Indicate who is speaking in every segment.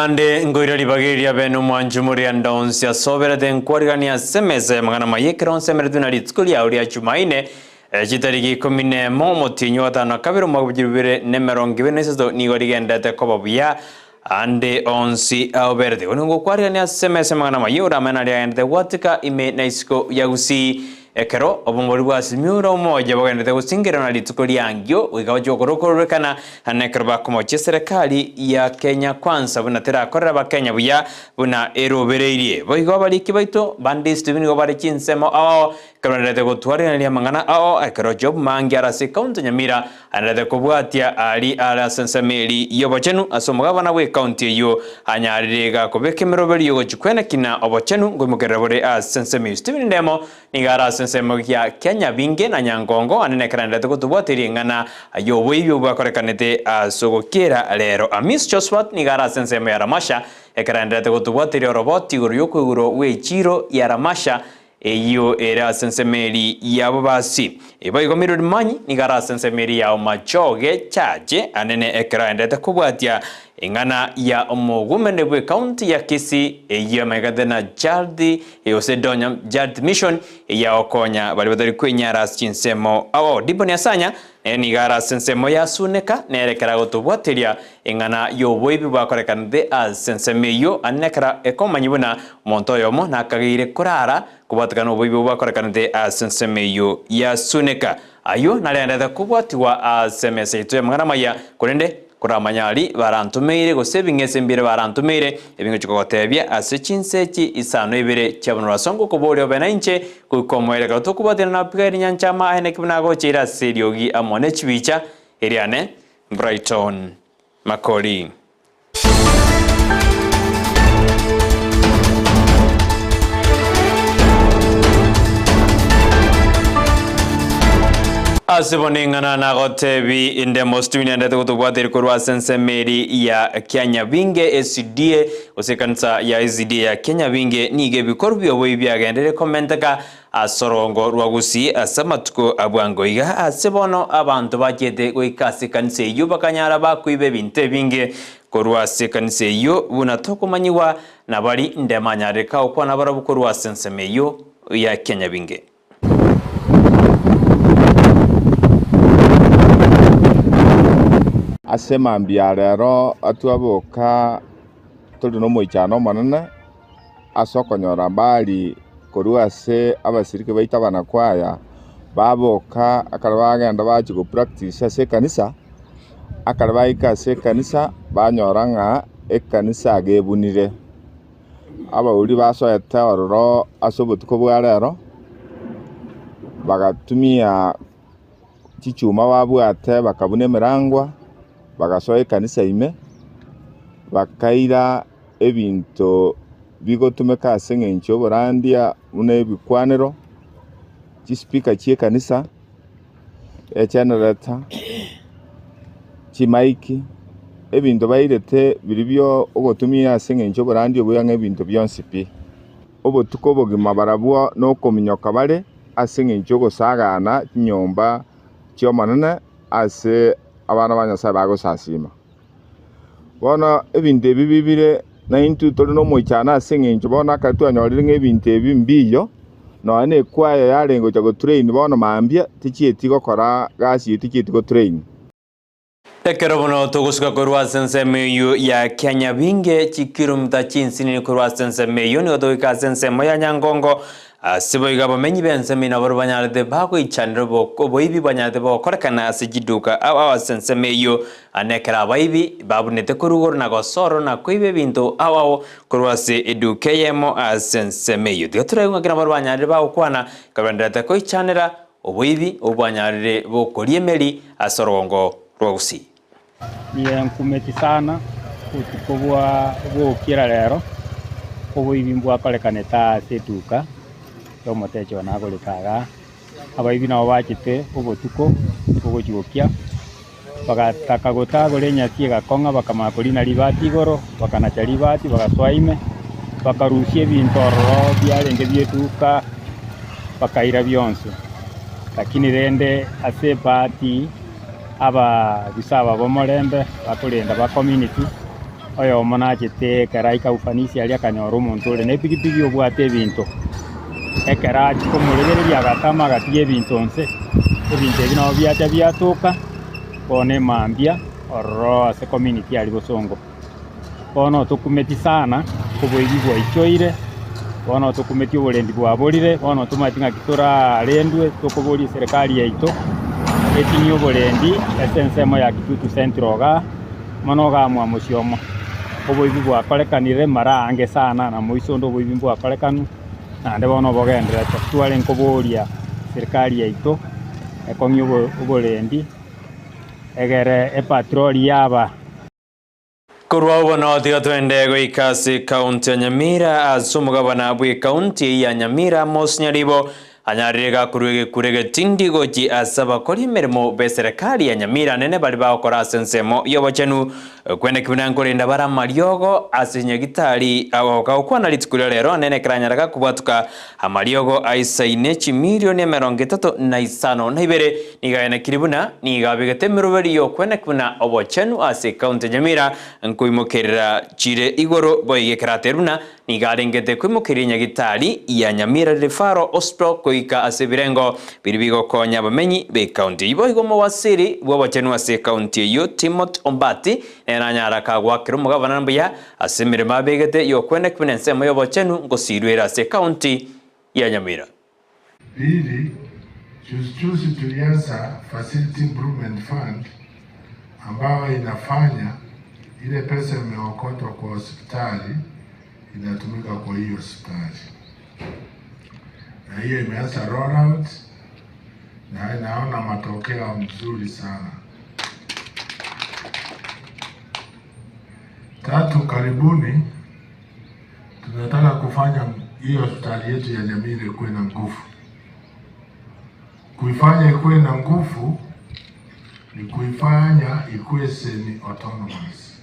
Speaker 1: Mbuyande nkoira ribaga eri riabe nomwancho morianda onsi asoberete nkwarigania ase emesa y'amang'ana amaya ekero nsemeretwe na rituko riao ria Chumaine, chitariki ikomi nemo omotienyi o gatano na kabere omwaka bwa chilifu bibere na emerongo ebere na isato nigo rigenderete koba buya ande onsi aoberete. Igo nigo ngokwarigania ase emesa y'amang'ana amaya oramanye naria agenderete gwatika ime na isiko ya Gusii. Ekero obongori bwa Simioni omoja bogenderete gosingerwa na rituko ri'ankio, goika bachie gokora okororekana, na ekero bakomochia eserekari ya Kenya Kwanza buna terakorera abakenya buya buna erobereirie. Boigo abariki baito bande Stephen nigo bare chinsemo ao ekero baendererete gotwarereria amang'ana ao ekero Job Mangi are ase ekaunti ya Nyamira aendererete kobwatia aria are ase ensemo eri y'obochenu ase omogabana bw'ekaunti eyio anyarire iga kobeka emeroberi y'ogochia kwenekina obochenu nkoimokerera bore ase ensemo eyio. Stephen Ndemo nigo are ase ensemo ya Kianyabinge na Nyangongo ande nekero aendererete kotobwatia ring'ana y'oboibi obwo bwakorekanete ase ogokiera rero. Amis Josphat nigo are ase ensemo ya Ramasha ekero aendererete kotobwateria oroboti igoro y'okoigurwa gw'echiiro ya Ramasha Eyio ere ase ensemo eri y'ababasi. Boigo Mildred Manyi nigo are ase ensemo eri ya Omachoge Chache anene ekero aenderete kobwatia eng'ana ya omogumene bw'ecounty ya Kisii eyio emanyekete na Jardi gose Donya Jardi Mission eya gokonya baria batari kwenyara ase chinsemo ao. Diboni Asanya nere nigo are ase ensemo ya Suneka nere ekero agotobwateria Eng'ana y'oboibi bwakorekanete ase ensemo eyio, aye nekero ekomanyia buna omonto oyomo nakageire korara kobwatekana oboibi obwo bwakorekanete ase ensemo eyio yasuneka. Ayio narenderete kobwatigwa ase emesa yaito y'amang'ana amaya, korende koramanye aria barantomeire, gose ebing'ese mbire barantomeire, ebi ngochia kogotebia ase chinsa echi isano ibere chia bono ase ngokoboria obe nainche goika omoerio. Ekero tokobwaterana na Abigaili nyanchama aye naki buna agocheire ase eriogi amo ne chibicha, eriane Brighton Makori. Ase bono ing'ana nagotebi inde mosituni endete gotobwateri korwa ase ensemo eri ya Kianyabinge SDA gose ekanisa ya SDA ya Kianyabinge nigo ebikorwa bioboibi biagenderire komenteka Ase orogongo rwa Gusii ase amatuko a bwango iga, ase bono abanto bachiete goika ase ekanisa eyio bakanyara bakoiba ebinto ebinge korwa ase ekanisa eyio, buna tokomanyigwa nabari ndemanyarire kagokwana barabwo korwa ase ensemo eyio ya kianyabinge.
Speaker 2: Ase mambia ya rero twaboka tore nomoichano omonene. Ase okonyora Baali korwa ase abasiriki baito abanakwaya, baboka ekero bagenda bachia go practice ase ekanisa, ekero baika ase ekanisa banyora ng'a ekanisa iga ebunire. Abauri basoete ororo ase obotuko bwa rero, bagatumia chichuma babwate bakabuna emerangwa, bagasoa ekanisa ime, bakaira. ebinto bigotumeka ase engencho y'oborandia buna ebikwanero, chispeaker chi'ekanisa, egenerator, chimaiki, ebinto bairete biria bio ogotumia ase engencho y'oborandia obuya ng'a ebinto bionsi pi. Obotuko obogima barabwo nokominyoka bare ase engencho y'ogosagana chinyomba chi'Omonene ase abana ba Nyasae bagosasima. Bono ebinto ebi bibire, naintwe tore nomoichano ase eng'encho bono ekero twanyorire ng'a ebinto ebi mbiyo, nonya na ekwaya yarenge gocha gotrain bono mambia, tichieti gokora gasi eyio tichieti gotrain.
Speaker 1: Ekero bono togosuka korwa ase ensemo eyio ya Kianyabinge, chikilomita chinsinini korwa ase ensemo eyio nigo togoika ase ensemo ya Nyangongo, Ase boigo abamenyi b'ensemo inabo banyarete bagoichanera oboibi bwanyarete bogokorekana ase chiduka ao ao ase ensemo eyio, na ekero abaibi babunete korwa igoro na gosoa na koiba ebinto ao ao korwa ase eduka eyemo ase ensemo eyio. Tiga toraigwe ng'aki nabo banyarire bagokwana kabendererete koichanera oboibi obwo bwanyarire bokoria emeri ase orogongo rwa Gusii.
Speaker 3: Nienkumeti sana obotuko bwa bogokira rero, oboibi mbwakorekanete aa ase eduka y'omotecha one agorete igaa, abaibi nabo bachete obotuko bogochia gokia, bagataka gotagora enyasi egakong'a bakamanya korina ribati igoro, bakanacha ribati bagasoa ime, bakarusia ebinto ororo biarenge bia eduka, bakaira bionsi. Lakini rende ase ebahati. Ababisa aba b'omorembe bakorenda ba community, Oyomo nachete ekero aika ufanisi aria akanyora omonto ore nepigipigi obwate ebinto. Ekero achia komoregereria agatama agatiga ebinto nse, ebinto ebi nabo biacha biatoka, bono emambia ororo ase community aria bosongo. Bono otokumeti sana, oboibi bwaichoire, bono otokumeti oborendi bwaborire, bono tomaeti ng'aki torarendwe tokoboria eserekari yaito, etinyie oborendi ase ensemo ya Kitutu Central igaa, mono igaa mwamochie omo. Oboibi bwakorekanire mara aange sana na moiso onde oboibi mbwakorekanwe, naende bono obogendererete. Twarenge koboria serikali yaito ekong'ie oborendi, egere epatroli yaba.
Speaker 1: Korwa obono tiga twende goika ase ekaunti ya Nyamira ase omogabana bw'ekaunti eyio ya Nyamira Amos Nyaribo anyarire gakorwa egekuro egetindi gochi ase abakori emeremo b'eserekari ya Nyamira nene baria bagokora ase ensemo y'obochenu kwene buna nkorenda bare amariogo ase nyagitari gokwana rituko ria rero nene ekeranyara gakobwatuka Amariogo aisaine chimilioni 35 nigo aenekire buna nigo abegete emeroberi y'okweneka buna obochenu ase ekaunti ya Nyamira nkoimokerera chire igoro boigo ekerateru buna nigo arengete koimokereria nyagitari ya Nyamira Referral Hospital goika ase ebirengo biria bigokonya abamenyi b'ekaunti eyio. Boigo omowasiri bw'obochenu ase ekaunti eyio Timothy Ombati nere anyara kagoakera omogavana mbuya Ase emeremo abegete y'okweneka buna ensemo y'obochenu ngosiirwe ere ase ekaunti ya Nyamira.
Speaker 4: Pili, juzi juzi tulianza Facility Improvement Fund ambayo inafanya ile pesa imeokotwa kwa hospitali inatumika kwa hiyo hospitali, na hiyo imeanza roll out na inaona matokeo mzuri sana. Tatu, karibuni tunataka kufanya hiyo hospitali yetu ya Nyamira ikuwe na nguvu. Kuifanya ikuwe na nguvu ni kuifanya ikuwe semi autonomous.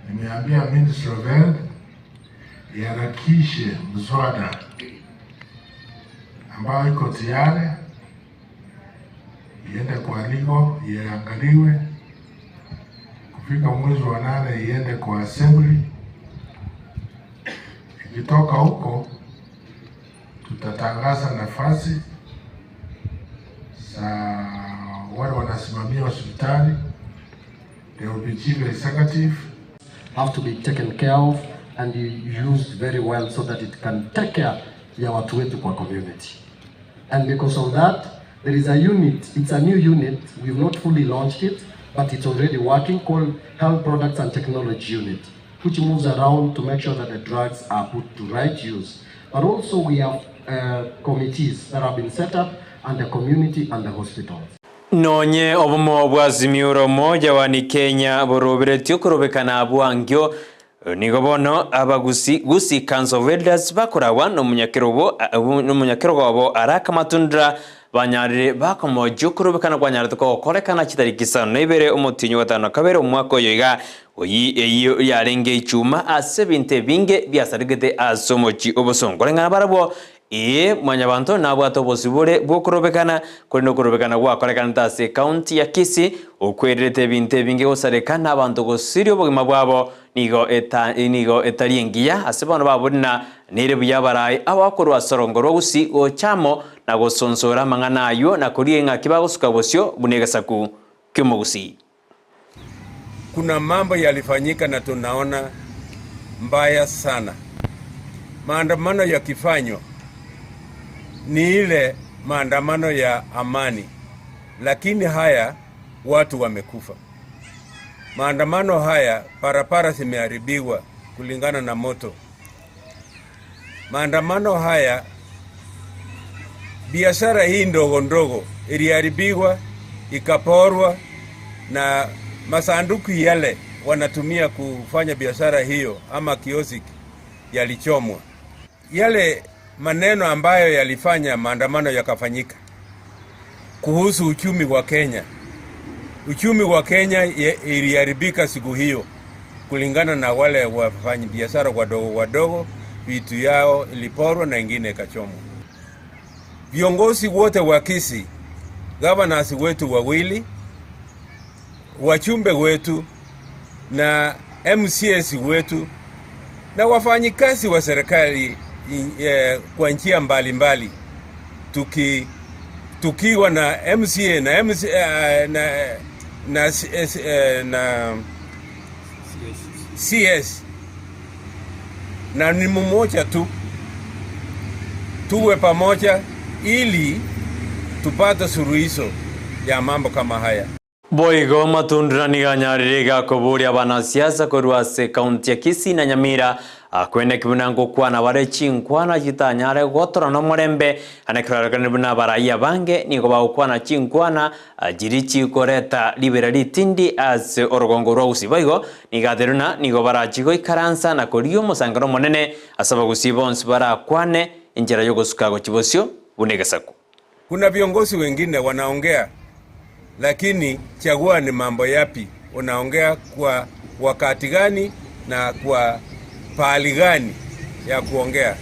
Speaker 4: Nimeambia Ministry of Health iharakishe mswada ambayo iko tayari iende kwa legal iangaliwe, kufika mwezi wa nane iende kwa assembly. Ikitoka huko tutatangaza nafasi za wale wanasimamia hospitali, there will be chief executive
Speaker 5: have to be taken care of and used very well so that it can take care ya watu wetu kwa community. And because of that, there is a unit, it's a new unit, we've not fully launched it, but it's already working, called Health Products and Technology Unit, which moves around to make sure that the drugs are put to right use. But also we have uh, committees that have been set up and the community and the hospitals.
Speaker 1: Nonye obomo bwa Azimio la Umoja One Kenya boroberetie okorobekana bwangio, Nigo bono abagusi Gusii Council of Elders bakoragwa nomonyakerogo obo Araka Matundura banyarire bakomochia okorobekana kwanyarete gokorekana chitariki isano na ibere omotienyi o gatano na kabere omwaka oyo iga oyi eyio yarenge ichuma ase ebinto ebinge biasaregete ase omochie obosongo koreng'ana barabwo Ee, Mwanyabanto nabwate obosibore bw'okorobekana, korende okorobekana gwakorekanete ase ekaunti ya Kisii, okwererete ebinto ebinge gosareka na abanto gosiria obogima bwabo, nigo eta nigo etari engiya ase bono babori na nere buya abarai abakorwa ase orongo rwa Gusii gocha amo na gosonsora amang'ana ayio na koria eng'aki bagosuka bosio buna egesaku ki'omogusii.
Speaker 6: Kuna mambo yalifanyika na tunaona mbaya sana. Maandamano yakifanywa ni ile maandamano ya amani, lakini haya watu wamekufa. Maandamano haya barabara zimeharibiwa kulingana na moto. Maandamano haya biashara hii ndogo ndogo iliharibiwa ikaporwa, na masanduku yale wanatumia kufanya biashara hiyo ama kioski yalichomwa. Yale maneno ambayo yalifanya maandamano yakafanyika kuhusu uchumi wa Kenya. Uchumi wa Kenya iliharibika siku hiyo kulingana na wale wafanyabiashara wadogo wadogo, vitu yao iliporwa na ingine ikachomwa. Viongozi wote wa Kisii, governors wetu wawili, wachumbe wetu na MCAs wetu na wafanyikazi wa serikali kwa njia mbalimbali tuki, tukiwa na MCA na, MC, na, na, na CS na ni mmoja tu, tuwe pamoja ili tupate suluhisho ya mambo kama haya.
Speaker 1: Boigo Matundura nigo anyarire iga koboria abanasiasa korwa ase ekaunti ya Kisii na Nyamira akwene buna ngokwana bare chinkwana chitanyare gotorana omorembe ane kerorekane buna abarai abange nigo bagokwana chinkwana chiria chikoreta ribera ritindi ase orogongo rwa Gusii. Boigo nigo aterwe na nigo barachie goikaransa na korigia omosangano omonene ase abagusii bonsi barakwane enchera y'ogosuka gochia bosio buna egesaku.
Speaker 6: Kuna viongozi wengine wanaongea, lakini chagua ni mambo yapi unaongea kwa wakati gani na kwa pahali gani ya kuongea.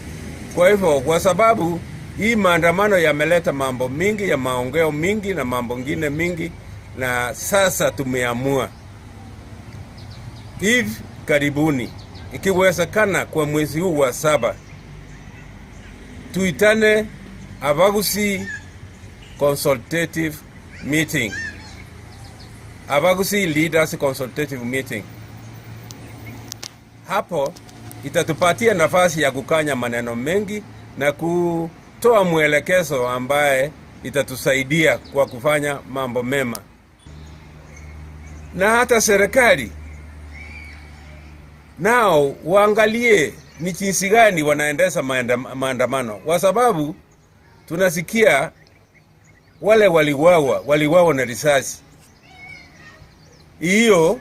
Speaker 6: Kwa hivyo, kwa sababu hii maandamano yameleta mambo mingi ya maongeo mingi na mambo ngine mingi, na sasa tumeamua hivi karibuni, ikiwezekana kwa mwezi huu wa saba, tuitane Abagusii Consultative Meeting, Abagusii Leaders Consultative Meeting. Hapo itatupatia nafasi ya kukanya maneno mengi na kutoa mwelekezo ambaye itatusaidia kwa kufanya mambo mema, na hata serikali nao waangalie ni jinsi gani wanaendesha maandamano, kwa sababu tunasikia wale waliwawa waliwawa na risasi hiyo,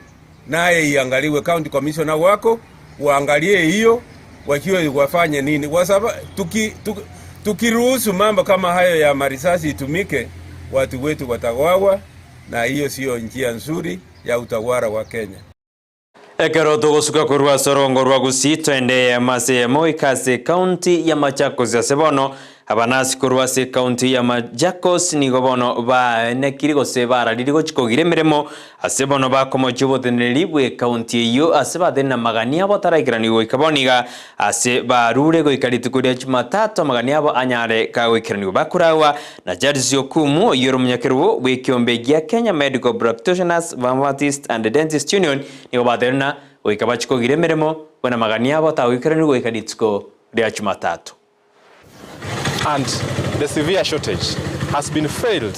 Speaker 6: naye iangaliwe. County commissioner wako waangalie hiyo, wakiwe wafanye nini, kwa sababu tuki, tukiruhusu mambo kama hayo ya marisasi itumike, watu wetu watawawa, na hiyo sio njia nzuri ya utawala wa Kenya.
Speaker 1: Ekero togosuka korwa ase orongo rwa Gusii toende eyemo ase eyemo goika ase ekaunti ya Machakos ase bono abanasi korwa ase ekaunti ya Machakos nigo bono baenekiri gose barariri gochi kogira emeremo ase bono bakomochia oboteneneri bwe ekaunti eyio ase batenena amagani abo ataraikeraniwa goika bono iga ase barure goika rituko ria Jumatatu amagani abo anyare kagoikeranigwa bakoragwa na Charles Okumu oyio ore omonyakerogo bw'ekiombe gia Kenya Medical Practitioners, Pharmacists and Dentists Union Nigo bateire na goika bachie kogira emeremo, buna amagani abo atagoikeranigwe goika rituko ria Jumatatu.
Speaker 7: And the severe shortage has been failed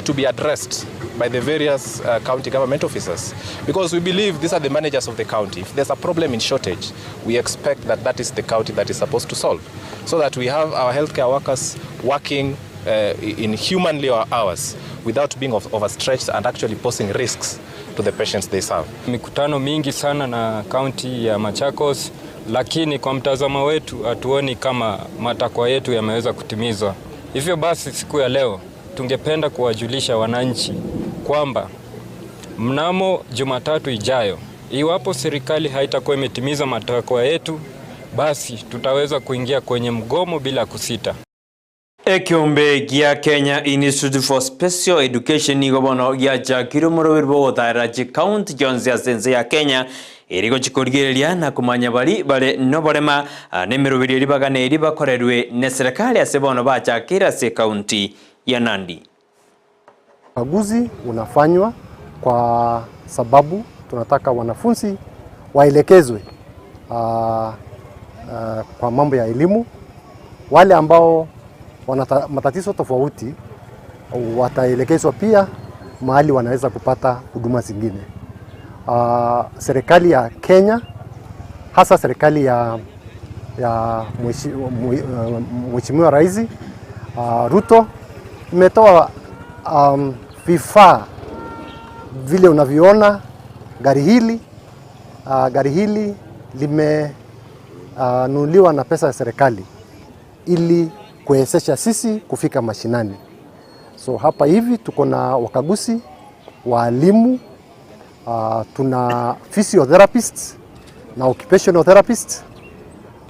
Speaker 7: to be addressed by the various county government officers because we believe these are the managers of the county. If there's a problem in shortage, we expect that that is the county that is supposed to solve so that we have our healthcare workers working in humanly hours without being overstretched and actually posing risks to the patients they serve.
Speaker 8: Mikutano mingi sana na kaunti ya Machakos, lakini kwa mtazamo wetu hatuoni kama matakwa yetu yameweza kutimizwa. Hivyo basi siku ya leo tungependa kuwajulisha wananchi kwamba mnamo Jumatatu ijayo, iwapo serikali haitakuwa imetimiza matakwa yetu, basi tutaweza kuingia kwenye mgomo bila kusita.
Speaker 1: Ekeombe gia Kenya Institute for Special Education nigo bono giachakire omoroberi bw'ogotaarera chikaunti chionsi ase ense ya Kenya eri gochia korigereria na komanya baria bare noborema na emeroberi eria bagana eria bakorerwe neserekari ase bono bachakire ase ekaunti ya Nandi.
Speaker 5: Ukaguzi unafanywa kwa sababu tunataka wanafunzi waelekezwe kwa mambo ya elimu. Wale ambao wana matatizo tofauti wataelekezwa pia mahali wanaweza kupata huduma zingine. Serikali ya Kenya hasa serikali ya Mheshimiwa Rais Ruto imetoa vifaa vile unavyoona gari hili. Gari hili limenunuliwa na pesa ya serikali ili kuwezesha sisi kufika mashinani. So hapa hivi tuko na wakaguzi, walimu, tuna physiotherapists na occupational therapists,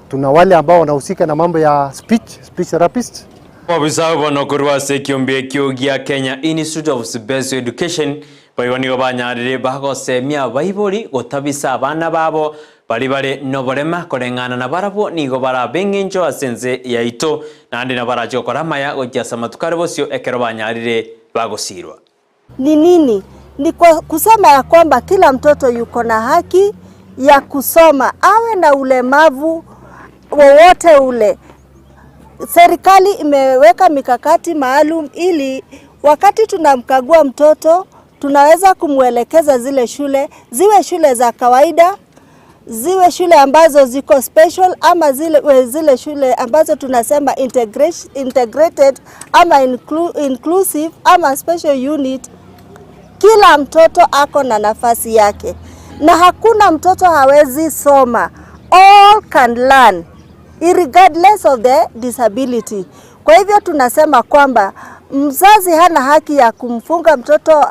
Speaker 5: tuna wale ambao wanahusika na mambo ya speech therapist.
Speaker 1: Obisa bono korwa ase ekiombe ekio gia Kenya Institute of Special Education Boigo nigo banyarire bagosemia abaibori gotabisa abana babo baria bare noborema koreng'ana nabarabwo nigo barabe engencho ase ense yaito, naende nabarache gokora amaya gochia ase amatuko are bosio ekero banyarire bagosiirwa.
Speaker 9: Ni nini? Ni kwa kusema ya kwamba kila mtoto yuko na haki ya kusoma awe na ulemavu wowote ule. Serikali imeweka mikakati maalum ili wakati tunamkagua mtoto tunaweza kumwelekeza zile shule ziwe shule za kawaida, ziwe shule ambazo ziko special ama zile, zile shule ambazo tunasema integrated ama inclusive ama special unit. Kila mtoto ako na nafasi yake na hakuna mtoto hawezi soma. All can learn irregardless of the disability. Kwa hivyo tunasema kwamba mzazi hana haki ya kumfunga mtoto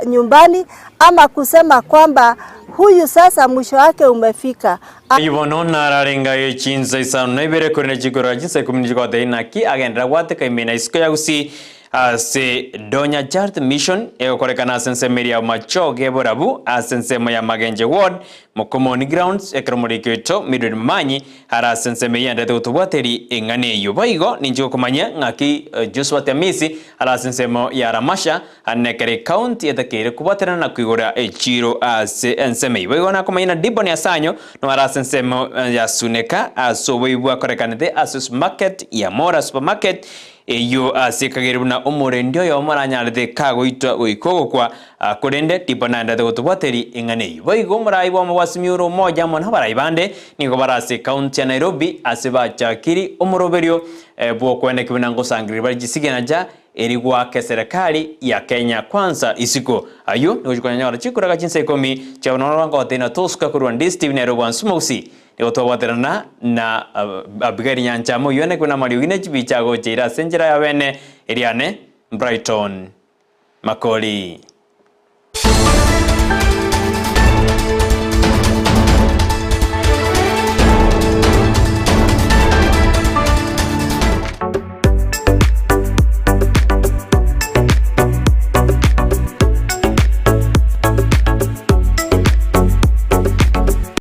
Speaker 9: nyumbani ama kusema kwamba huyu sasa mwisho wake umefika.
Speaker 1: Ayio bono nararenga chinsa isano na ibere korende chikoro chinsa ikomi na chigotebia naki agenderera gwateka ime na isiko ya Gusii ase Donya Charity Mission egokorekana ase ensemo eria ya Machoge Borabu ase ensemo ya Magenche Ward Mokomoni Grounds ekero omoriki oito Mildred Momanyi are ase ensemo eyio endete gotobwateri eng'ana eyio. Boigo ninche gokomanyia ng'aki Josphat Amisi are ase ensemo ya Ramasha Nekero ecounty etakeire kobwaterana na koigora echiiro ase ensemo eyio. Boigo nakomanya na Diboni Asanyo nigo are ase ensemo ya Suneka ase oboibi bwakorekanete ase supermarket ya Mora Supermarket eyio ase ekageire buna omorendi oyomo aranyarete kagoitwa goika ogokwa korende Diboni naenderete gotobwateri eng'ana eyio. Boigo omorai bwamo bwa Simiyu Omoja amo nabarai bande nigo bare ase ecounty ya Nairobi ase bachakiri omoroberio bw'okoeneki buna ngosangereria bare chisignature Eri goaka eserekari ya Kenya Kwanza isiko. Ayio nigo chikonyanyora chikoraga chinsa ikomi chia bono rwangoteina tosuka korwa Ndisi TV Nairobi Bwansu Mogusi. Nigo twabwaterana na Abigail Nyanchama oyio one buna amariogi ne chibicha agocha ire ase enchera ya bene eriane Brighton Makori.